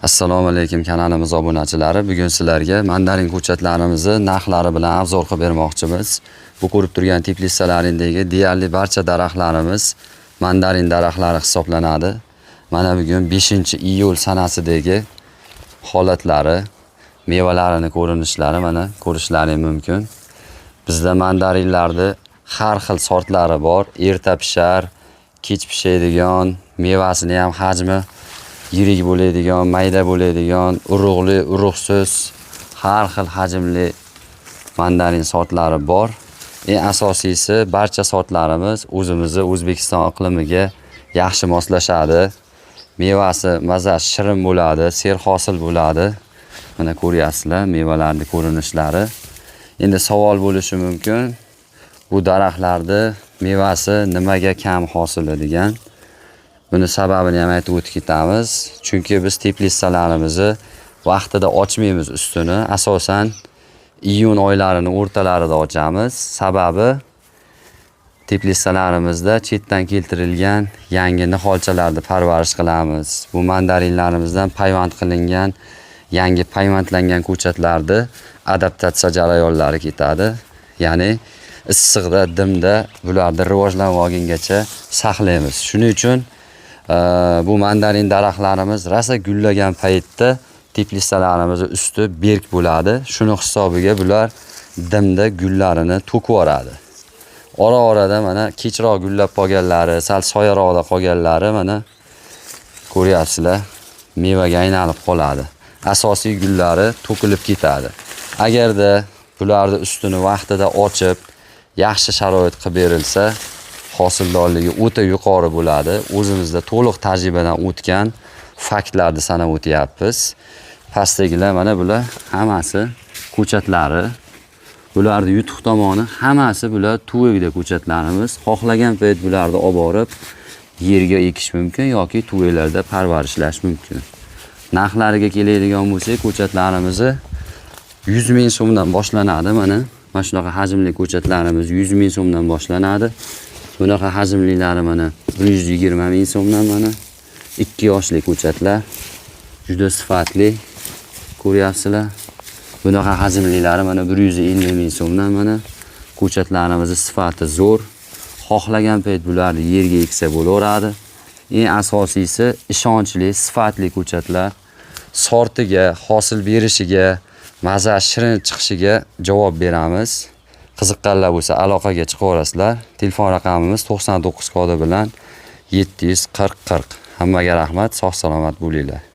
Assalomu alaykum, kanalimiz obunachilari. Bugun sizlarga mandarin ko'chatlarimizni narxlari bilan obzor qilib bermoqchimiz. Bu ko'rib turgan teplitsalaringdagi deyarli barcha daraxtlarimiz mandarin daraxtlari hisoblanadi. Mana bugun 5-iyul sanasidagi holatlari, mevalarini ko'rinishlari mana ko'rishlaring mumkin. Bizda mandarinlarni har xil sortlari bor. Erta pishar, kech pishadigan, mevasini ham hajmi yirik bo'ladigan, mayda bo'ladigan, urug'li, urug'siz har xil hajmli mandarin sortlari bor. Eng asosiysi, barcha sortlarimiz o'zimizni O'zbekiston iqlimiga yaxshi moslashadi. Mevasi mazasi shirin bo'ladi, serhosil bo'ladi. Mana ko'ryapsizlar mevalarning ko'rinishlari. Endi savol bo'lishi mumkin. Bu daraxtlarni mevasi nimaga kam hosili degan. Buni sababini ham aytib o'tib ketamiz. Chunki biz teplitsalarimizni vaqtida ochmaymiz ustini. Asosan iyun oylarini o'rtalarida ochamiz. Sababi, teplitsalarimizda chetdan keltirilgan yangi niholchalarni parvarish qilamiz. Bu mandarinlarimizdan payvand qilingan, yangi payvandlangan ko'chatlarni adaptatsiya jarayonlari ketadi. Ya'ni issiqda, dimda bularni rivojlanib olgungacha saqlaymiz. Shuning uchun bu mandarin daraxtlarimiz rosa gullagan paytda teplitsalarimizni usti berk bo'ladi. Shuni hisobiga bular dimda gullarini to'kib yuboradi. Ora-orada mana kechroq gullab qolganlari, sal soyaroqda qolganlari, mana ko'ryapsizlar, mevaga aylanib qoladi. Asosiy gullari to'kilib ketadi. Agarda bularni ustini vaqtida ochib, yaxshi sharoit qilib berilsa, hosildorligi o'ta yuqori bo'ladi. O'zimizda to'liq tajribadan o'tgan faktlarni sanab o'tyapmiz. Pastdagilar, mana bular hammasi ko'chatlari. Bularni yutuq tomoni, hammasi bular tuvakda ko'chatlarimiz. Xohlagan payt bularni olib borib yerga ekish mumkin yoki tuvaklarda parvarishlash mumkin. Narxlariga keladigan bo'lsak, ko'chatlarimizni 100 ming so'mdan boshlanadi. Mana shunaqa hajmli ko'chatlarimiz 100 ming so'mdan boshlanadi. Bunaqa hajmlilari mana 120 ming so'mdan. Mana 2 yoshli ko'chatlar, juda sifatli, ko'ryapsizlar. Bunaqa hajmlilari mana 150 ming so'mdan. Mana ko'chatlarimizni sifati zo'r. Xohlagan payt bularni yerga eksa bo'laveradi. Eng asosiysi, ishonchli, sifatli ko'chatlar. Sortiga, hosil berishiga, maza shirin chiqishiga javob beramiz. Qiziqqanlar bo'lsa, aloqaga chiqaverasizlar. Telefon raqamimiz 99 kodi bilan 740 40. Hammaga rahmat, sog' salomat bo'linglar.